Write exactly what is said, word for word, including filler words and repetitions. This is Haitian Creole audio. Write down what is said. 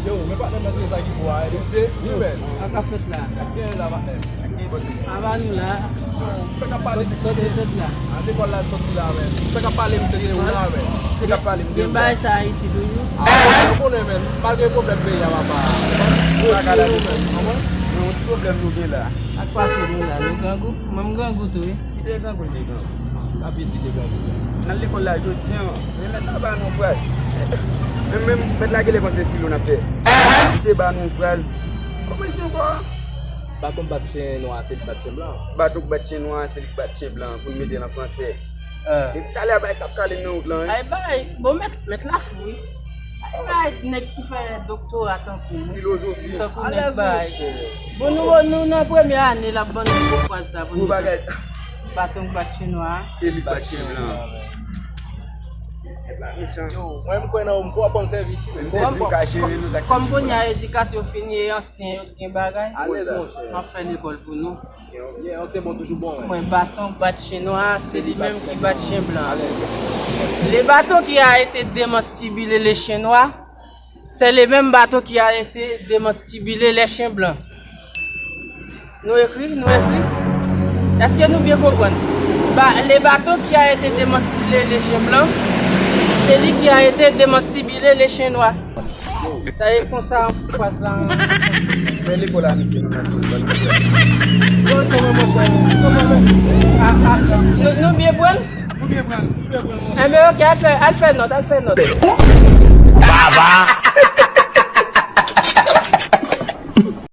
Yo, men patnè m nan sa ki pou a, misye, wi, men. Sa k ap fèt la? Sa k gen la, patnè? Aba nou la. Sa k ap pale, misye? Kote fèt la? A, lekòl la soti la, men. Sa k ap pale, misye, se ou la, men. Sa k ap pale, misye. Gen bagay sa Ayiti toujou? A, ou konnen, men. Malgre pwoblèm peyi a, papa. Sa ka la, men. Kòman? Yon ti pwoblèm nou gen la. Sa k pase nou la? Nou grangou? Mwen, m grangou tou, wi. Ki te grangou, li te grangou. Sa vle di te grangou. Al lekòl la jodi a, men mèt la ba nou fraz. Menm, menm mèt la genlè panse filo n ap fè. Misye ba nou fraz. Kòman l di ankò? Baton k bat chen nwa, se li k bat chen blan. Baton k bat chen nwa, se li k bat chen blan, pou n mete l an fransè. Ah. Depi talè a bay sa ap kale m nan wout lan, wi. Ay bay, bon, mèt, mèt la fou, wi. Ay bay, nèg ki fè doktora tankou nou. Filozofi. Tankou nèg bay. Bon, nou, nou nan premyè ane, l ap ban nou gwo fraz sa pou nou. Gwo bagay sa. Baton k bat chen nwa. Se li k bat chen blan. Yo, mwen, m kwè nan ou, m kwè w ap ban m sèvis, wi. Kòm, kòm, kòm kounye a edikasyon fini, e ansyen yo t gen bagay. Alèz, monchè. M ap fè lekòl pou nou. Yeah, se bon, toujou bon, wi. Mwen, baton k bat chen nwa, se li menm ki bat chen blan. Alèz. Le bâton qui a été démanstibulé les chiens noirs, c'est le même bâton qui a été démanstibulé les chiens blancs. Nou ekri, nou ekri. Èske nou byen konprann? Ba, le bâton qui a été démanstibulé les chiens blancs, c'est lui qui a été démanstibulé les chiens noirs. Sa e konsa fraz la. Fè lekòl a misye, nou nan tout, ban nou fè. Bon, kòman, monchè? Kòman, men? Ah, ah, nou, nou byen pran? Nou byen pran, nou byen pran, monchè. Enben, ok, al fè, al fè nòt, al fè nòt. Baba!